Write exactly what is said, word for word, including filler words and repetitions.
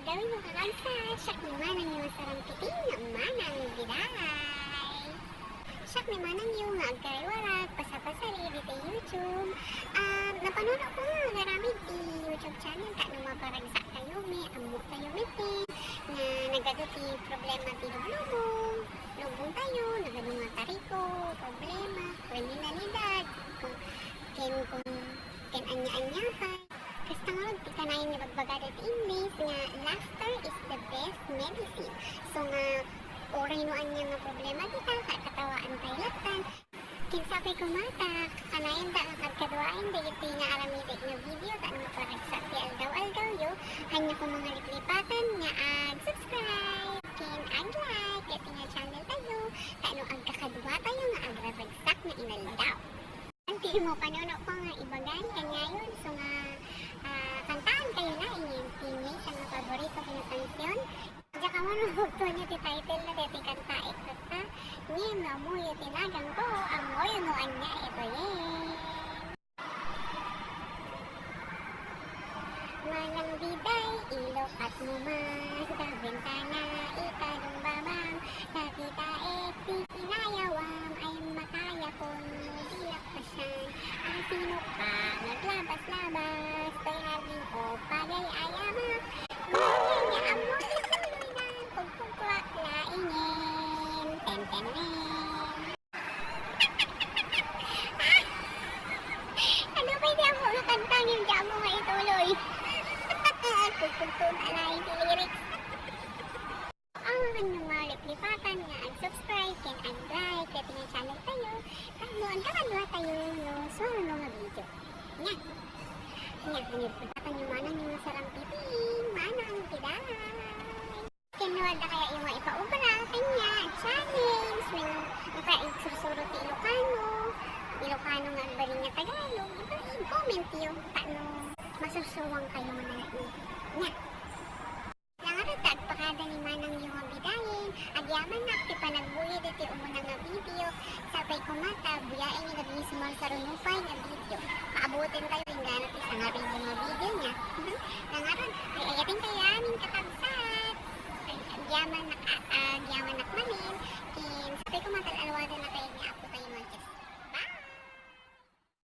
Dawino kakabsat, siak ni manangyo a sarangpiting nga Manang Biday. Siak ni manangyo nga agkaraywarag, pasapasari ditoy YouTube. Ah, napanuno ko nga agaramid ti YouTube channel tapno maparagsak tayo, mi, ammo tayo meeting, nga nagadu ti problema ti lublubong, lublubong tayo, nagadu nga tariko, problema, kriminalidad, kung, ken, kung, ken ania-ania pay. Kasta ngarud ti kanayon nga ibagbagada iti English nga, "Laughter is the best medicine." So nga, uray no ania nga problema dita, kakatawaan tayo lattan. Ken sapay koma ta kanayonda nga kagkaduaen dagiti nga aramidek nga video tapno maparagsak ti aldaw-aldawyo, ania koma nga liplipatan nga ag-subscribe ken ag-like iti nga channel tayo tapno agkakadua tayo nga agraragsak nga inaldaw. Ti mapanuno ko nga ibagan kaniayo, so nga, ah, kantaan kayo laeng ti maysa nga paborito ko nga kansion. Diak ammo no bugtoenyo ti title na deti kantaek tatta. Ngem no ammoyo ti naganko, ammoyo no ania itoyen. Manang Biday, ilukat mo man, sa bintana, ikadumbabang, nakitaek ti kinayawam, ay makaya kun dilak pasian. Ang sino ka, maglabas-labas, toy hardin o pagay ayama. Ngayon nga amo ituloy na, pagpagpag laingen, ten, ten, ten. Ano ba yung amo nga kanta niyo? Di amo nga ituloy. Pagpagpag lain ti lyrics. Awan nga liplipatan nga ag-subscribe ken ag-like iti nga channel tayo. Tapno agkakadua tayo no suaro no nga video. Nya. Nya, ano liplipatan niyo manang nga sarangpiting, manang Biday. Ken no adda kayatyo nga ipaubra, kaniak, challenge, wenno kayatyo isursuro ti Ilocano, Ilocano nga agbalin nga Tagalog, ipa-, i-comment yo, tapno masursuroan kayo nga nalaing. Nya. Nangarud ta agpakada ni manang yo nga Bidayen, agyamannak ti panagbuya ditoy umuna nga video, sapay koma ta buyaenyo dagiti sumarsarunupay nga video. Paaboten tayo inggana ti sangaribu nga video nya. Nangarud, ay-ayaten kayo amin kakabsat. Agyamannak, a-, agyamannak man